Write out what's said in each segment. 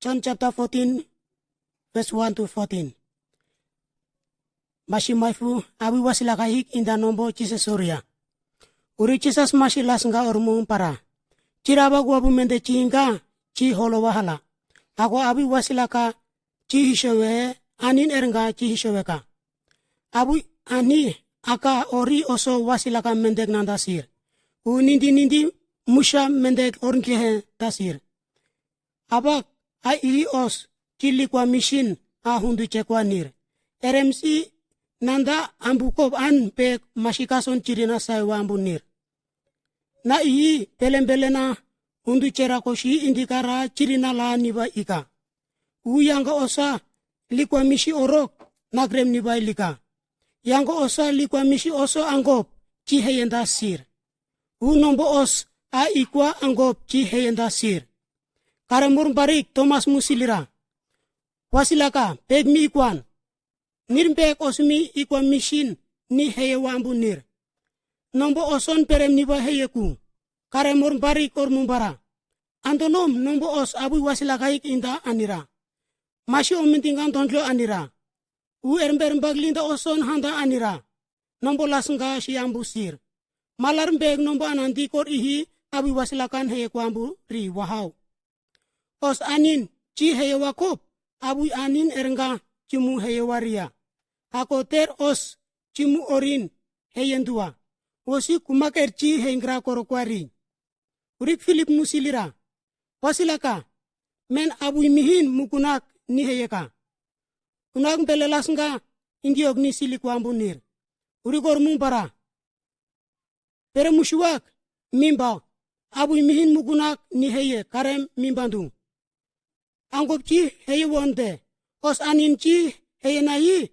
John chapter 14, verse 1 to 14. Mashi maifu abi wasilaka hik inda nombo Jesus soria. Uri Jesus mashi lasnga ormu para. Chiraba guabu mende chinga chi holo wahala. Ako abi wasilaka chi hishowe anin ernga chi hishoweka. Abu ani aka ori oso wasilaka mendek nanda sir. U nindi nindi musha mendek ornkehe tasir. Abak a iri os chili kwa mission a hundu chekwa nir. RMC nanda ambukop an pe mashikason chirina saiwa ambu nir. Na ii pelembele na hundu chera koshi indikara chirina la niba ika. U yanga osa likwa mishi orok nagrem niba lika. Yanga osa likwa mishi oso angop chi heyenda sir. U nombo os a ikwa angop chi heyenda sir. Karamur barik Thomas musilira. Wasilaka peg mi ikwan. Nirmpek osmi ikwa mishin ni heye wambu nir. Nombo oson perem niba heyeku. Karemur barik or mumbara. Antonom nombo os abu wasilakaik inda anira. Mashi omintingan tontlo anira. U ermber baglinda oson handa anira. Nombo lasnga shi ambu sir. Malar mbeg nombo anandi kor ihi abu wasilakan heye kwambu ri wahau. Os anin chi heye wakop abu anin erenga chimu heye waria. Ako ter os chimu orin heyendua. Osi kumaker chi heingra korokwari. Urik Philip musilira. Wasilaka men abu mihin mukunak ni heyeka. Unak mbelelasnga indiok ni sili kwambu nir. Urikor mumbara. Pere mushuak mimba abu mihin mukunak ni heye karem mimbandu. Angop chi heye wonde. Os anin chi heye nahi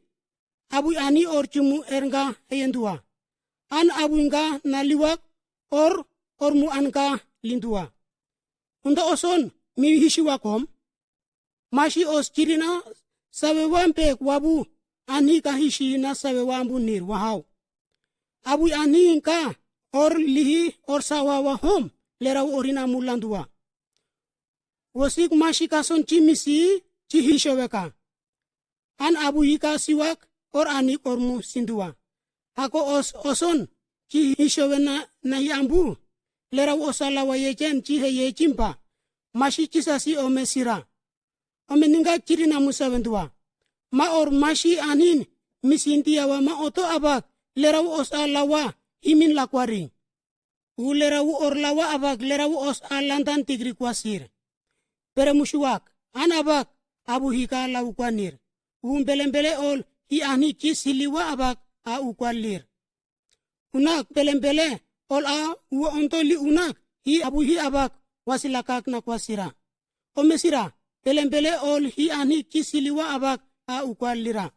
abu ani or chumu ernga heyendua. An abu inga naliwak or ormu anka lindua. Unda oson mi hishiwakom. Mashi os chirina sawe wampe wabu ani ka hishi na sawe wambu nir wahau. Abu ani ka or lihi or sawa wahom lerau orina mulandua. Wasik mashi kason chimisi chi hishoweka. An abu hika siwak or ani ormu sindua. Ako os oson chi hishowe na nahi ambu lerau osala wa yechen chi heye chimpa. Mashi chisasi ome sira. Ome ninga chirina musawendua. Ma or mashi anin misintia wa ma oto abak lerau os a lawa himin lakwari. U lerau or lawa abak lerau os a landan tigri kwasir. Pere mushuak an abak abu hika lau kwanir. U mbelembele ol hi ani chi siliwa abak a ukwalir. Unak belembele ol a u onto li unak hi abu hi abak wasilakak na kwasira. Omesira belembele ol hi ani chi siliwa abak a ukwalira.